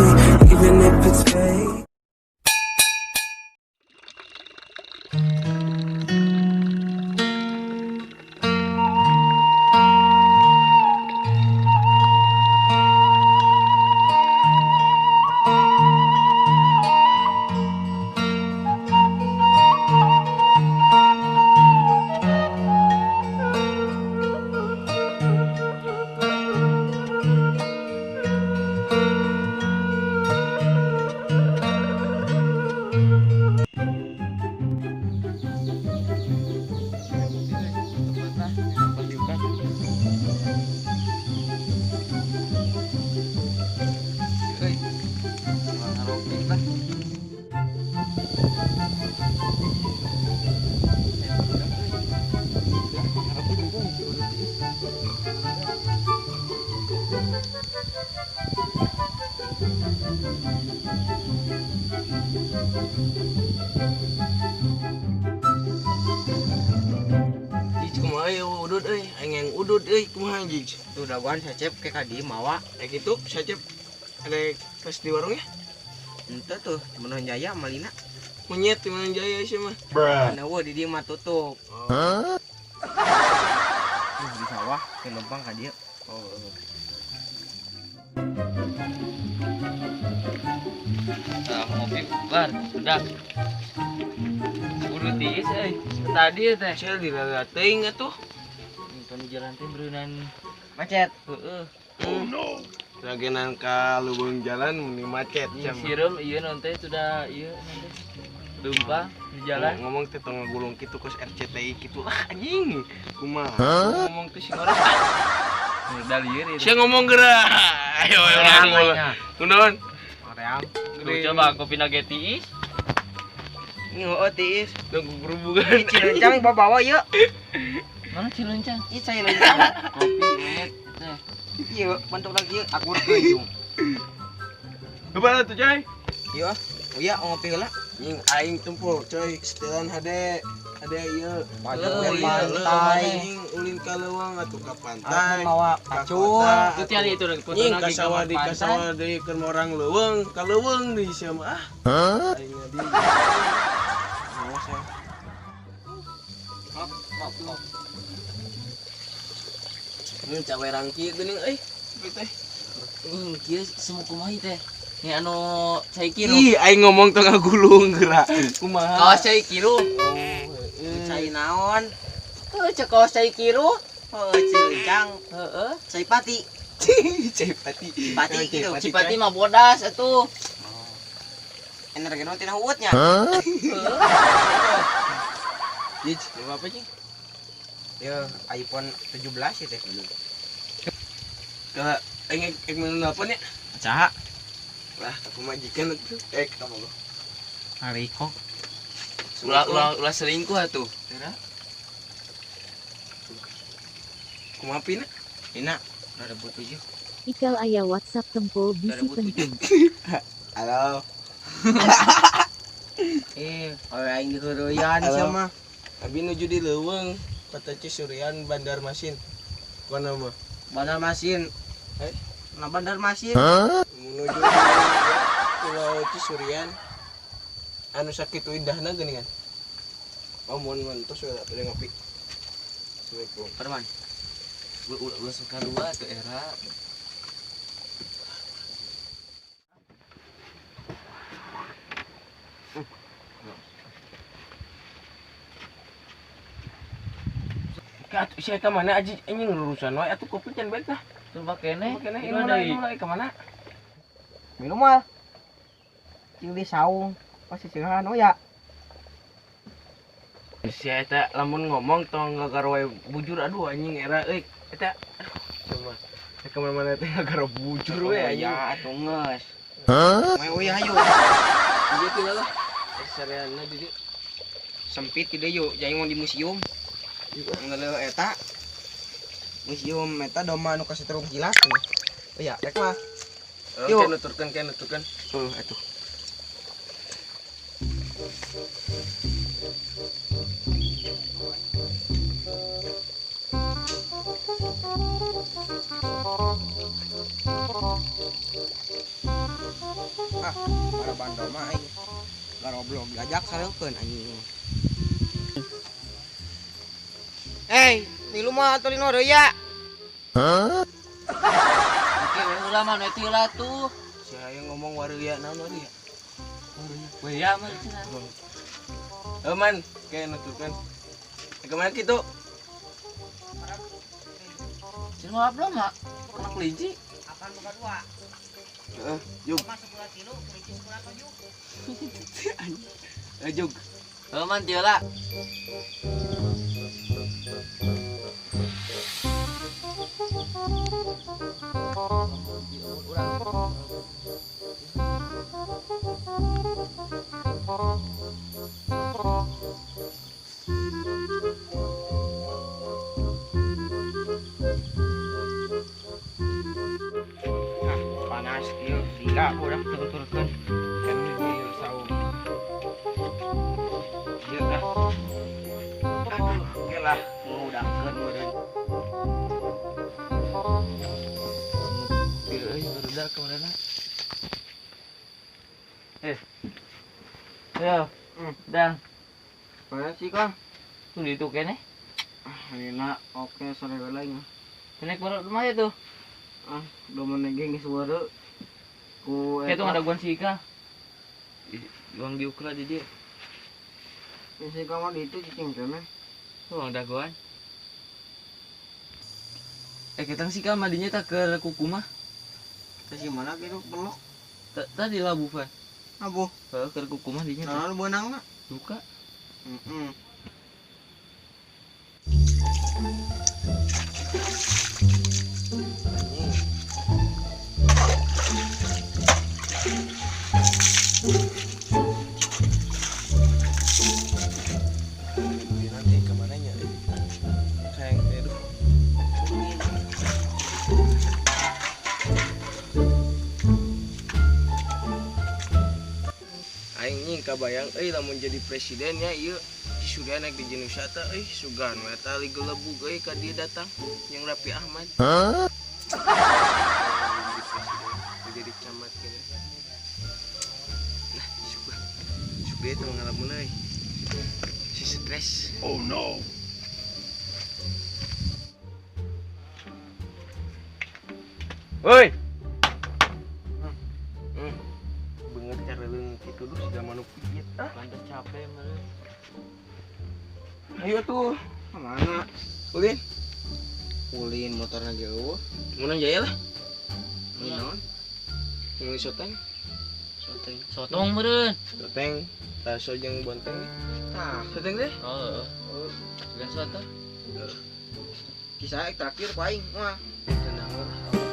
me, even if it's fake. Udud euy, aing yang udud euy, kumaha anjing? Tuh dagoan Cecep ke ka dieu mawa. Kitu Cecep ada pas di warung ya? Henteu tuh, Menon Jaya malina. Monyet di Menon Jaya sih mah. Mana eueuh di dieu mah tutup. Hah? Di sawah ke lempang ka dieu. Oh. Nah, ngopi bubar, udah. Buru tiis euy. Tadi teh saya dilala teuing atuh. Di jalan teh beureunan macet. Heeh. Oh no. Lagenan ka leuweung jalan meni macet cenah. Sireum ieu non teh sudah ieu non teh. Lumpah di jalan. Ngomong teh tong ngagulung kitu kos RCTI kitu ah anjing. Kumaha? Ngomong teh si ngorok. Udah lieur ieu. Sia ngomong geura. Ayo urang ngomong. Kunaon? Hoream. Tuh coba kopi nage tiis. Heueuh tiis. Nunggu berhubungan. Cilencang bawa-bawa ieu. Mana Cilencang? Ih, Cilencang. Kopi monyet teh. Iya, bentuk lagi aku keujung. Coba tuh, coy. Iya, oh iya ngopi heula. Nying aing tempur, coy. Setelan hade hade ieu. Pajak pantai. Nying ulin ka leuweung atuh ka pantai. Mawa pacul. Itu tiali itu lagi foto Nying ka sawah di ka sawah deui keur orang leuweung, ka leuweung deui sia mah. Ah. Aing di. Awas ya. Hop, hop, hop. Ini cawe rangki geuning euy. Teh. Kieu semua kumaha teh? Ni anu cai kiru. Ih, aing ngomong tong ngagulung geura. Kumaha? Kaos cai kiru. Cai naon? Heuh, cek kaos cai kiru. Heuh, Cilencang. Heeh. Cai pati. Cai pati. Pati kitu. Cipati mah bodas atuh. Energi naon tina huutnya? Heeh. Jij, apa sih? Ya, iPhone 17 ya teh. Kalau aing aing nelpon ya? Saha? Lah, aku majikan atuh. Kamu lo. Ariko. Ulah ulah ulah selingkuh atuh. Tera. Kumaha pina? Pina 2007. Ikal aya WhatsApp tempo bisi penting. Halo. Aing diheureuyaan sia mah. Abi nuju di leuweung. Kota Cisurian Bandarmasin. Mana mah? Bandarmasin. Eh? Nah Bandarmasin. Menuju Pulau Cisurian. Anu sakitu indahna geuningan. Oh, mun mun tos we atuh ngopi. Assalamualaikum. Perman. Ulah suka dua tuh era. Atuh sia ka mana aji anjing lurusan wae atuh kopi can bae tah. Coba kene. Kene ini mulai ka mana? Minum mal. Cing di saung pasti seuhan oh ya. Sia eta lamun ngomong tong gagar wae bujur aduh anjing era euy. Eta aduh coba. Ka mana-mana teh gagar bujur we anjing. Ya atuh geus. Hah? Moe euy hayu. Ieu teh lah. Sareana di dieu. Sempit di dieu yuk, jaing mau di museum. Ngeleuh eta museum eta domba anu kasetrung kilat. Oh iya, rek mah. Yuk, nuturkeun ke nuturkeun. Heuh atuh. Ah, para bandol mah aing. Garoblok diajak sareukeun anjing. Hey, milu mah atuh lino ya. Hah? Oke, ulah mah nu lah tuh. Si hayang ngomong waria naon waria? Waria mah cenah. Heuh man, kayak nuturkeun. Kemana kitu? Cenah mah belum mah. Kena kelinci. Apaan buka dua? Heeh, jug. Masuk sebelah tilu, kelinci sebelah tujuh. Jug. Heuh man tieu lah. Panas kieu lila urang turun-turunkeun kan di saung. Ieu ah. Aduh, oke lah, ngudangkeun meureun. Ieu euy barudak ka mana? Ayo, dah. Mana sih, Kang? Tuh di itu kene. Ah, enak. Oke, sore heula nya. Naik baru rumah ya tuh. Ah, do mana geng geus waru. Ku Kayak tuh ngadaguan si Ika. Uang diukur di dia. Si Ika mah di itu cicing kene. Tuh uang dagoan. Ketang sih Ika madinya tak ke kuku mah. Teh mana gitu pelok. Tadi labu pan. Abu. Heeh, ke kuku mah dinya. Nah, lu beunang na? Duka. Heeh. Nanti kemana nya? Kayak aduh. Aing nying kabayang euy lamun jadi presiden ya ieu si Surya naik di Jenusa teh euy sugan we tali gelebug euy ka dieu datang jeung Raffi Ahmad. Hah? Jadi presiden, jadi camat gini. Nah, sugan. Sugan itu ngalamun euy. Si stres. Oh no. Woi. Beungeut careuleung kitu duh siga manuk pijit ah. Pantes capek meureun. Ayo tuh. Mana? Ulin. Ulin motorna ge eueuh. Mun jaya lah. Ulin naon? Mun soteng. Soteng. Sotong meureun. Soteng, taso jeung bonteng. Tah, soteng teh? Oh, heeh. Sugan soto. Kisah terakhir ku aing mah. Tenang lah.